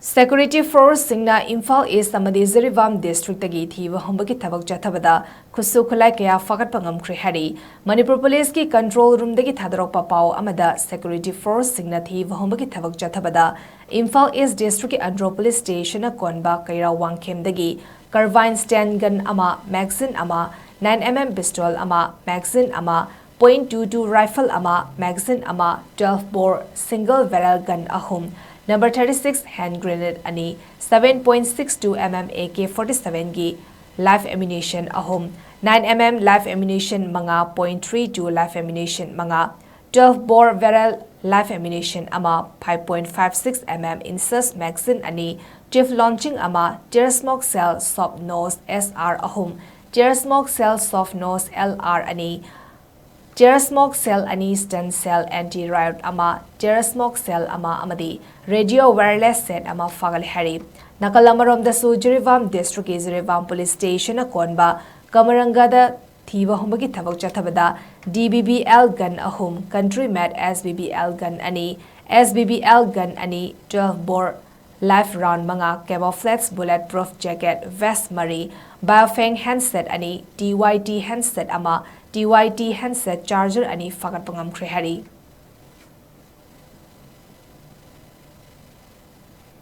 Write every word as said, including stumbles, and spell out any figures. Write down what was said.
Security forceꯁꯤꯡꯅ Imphal ꯏꯁ ꯑꯃꯗꯤ ꯖꯤꯔꯤꯕꯥꯝ ꯗꯤꯁꯇ꯭ꯔꯤꯛꯇꯒꯤ ꯊꯤꯕ ꯍꯨꯝꯕꯒꯤ ꯊꯕꯛ ꯆꯠꯊꯕꯗ ꯈꯨꯠꯁꯨ ꯈꯨꯠꯂꯥꯏ ꯀꯌꯥ ꯐꯥꯒꯠꯄ ꯉꯝꯈ꯭ꯔꯦ ꯍꯥꯏꯔꯤ꯫ ꯃꯅꯤꯄꯨꯔ ꯄꯨꯂꯤꯁꯀꯤ ꯀꯟꯇ꯭ꯔꯣꯜ ꯔꯨꯝꯗꯒꯤ ꯊꯥꯗꯣꯔꯛꯄ ꯄꯥꯎ ꯑꯃꯗ, ꯁꯦꯀ꯭ꯌꯨꯔꯤꯇꯤ ꯐꯣꯔꯁꯁꯤꯡꯅ ꯊꯤꯕ ꯍꯨꯝꯕꯒꯤ ꯊꯕꯛ ꯆꯠꯊꯕꯗ ꯏꯝꯐꯥꯜ ꯏꯁ ꯗꯤꯁꯇ꯭ꯔꯤꯛꯀꯤ ꯑꯟꯗ꯭ꯔꯣ ꯄꯨꯂꯤꯁ ꯁ꯭ꯇꯦꯁꯟꯅ ꯀꯣꯟꯕ ꯀꯩꯔꯥꯎ ꯋꯥꯡꯈꯦꯝꯗꯒꯤ ꯀꯥꯔꯕꯥꯏꯟ ꯁ꯭ꯇꯦꯟ ꯒꯟ ꯑꯃ, ꯃꯦꯒꯥꯖꯤꯟ ꯑꯃ, nine M M ꯄꯤꯁꯇꯣꯜ ꯑꯃ, ꯃꯦꯒꯥꯖꯤꯟ ꯑꯃ, point two two ꯔꯥꯏꯐꯜ ꯑꯃ, ꯃꯦꯒꯥꯖꯤꯟ ꯑꯃ, twelve ꯕꯣꯔ ꯁꯤꯡꯒꯜ ꯕꯦꯔꯦꯜ ꯒꯟ ꯑꯍꯨꯝ, number thirty six hand grenade ꯑꯅꯤ, seven point six two M M A K forty seven ꯒꯤ live ammunition ꯑꯍꯨꯝ, nine M M live ammunition ꯃꯉꯥ, point three two live ammunition ꯃꯉꯥ, twelve ꯕꯣꯔ ꯕꯦꯔꯦꯜ live ammunition ꯑꯃ, five point five six M M INSUS magazine ꯑꯅꯤ, chief launching ꯑꯃ, tear smoke shell soft nose S R ꯑꯍꯨꯝ, tear smoke shell soft nose L R ꯑꯅꯤ, tear smoke shell ꯑꯅꯤ, stun shell, anti riot ꯑꯃ, tear smoke shell ꯑꯃ ꯑꯃꯗꯤ radio wireless set ꯑꯃ ꯐꯥꯒꯠꯂꯦ ꯍꯥꯏꯔꯤ꯫ ꯅꯥꯀꯜ ꯑꯃꯔꯣꯝꯗꯁꯨ ꯖꯤꯔꯤꯕꯥꯝ ꯗꯤꯁꯇ꯭ꯔꯤꯛꯀꯤ ꯖꯤꯔꯤꯕꯥꯝ ꯄꯨꯂꯤꯁ ꯁ꯭ꯇꯦꯁꯟꯅ ꯀꯣꯟꯕ ꯀꯃꯔꯪꯒꯗ ꯊꯤꯕ ꯍꯨꯝꯕꯒꯤ ꯊꯕꯛ ꯆꯠꯊꯕꯗ D B B L gun ꯑꯍꯨꯝ, country made S B B L gun ꯑꯅꯤ, S B B L gun ꯑꯅꯤ, twelve bore live round ꯃꯉꯥ, camouflage bullet proof jacket, vest ꯃꯔꯤ, Baofeng handset ꯑꯅꯤ, T Y T handset ꯑꯃ, T Y T handset charger ꯑꯅꯤ ꯐꯥꯒꯠꯄ ꯉꯝꯈ꯭ꯔꯦ ꯍꯥꯏꯔꯤ꯫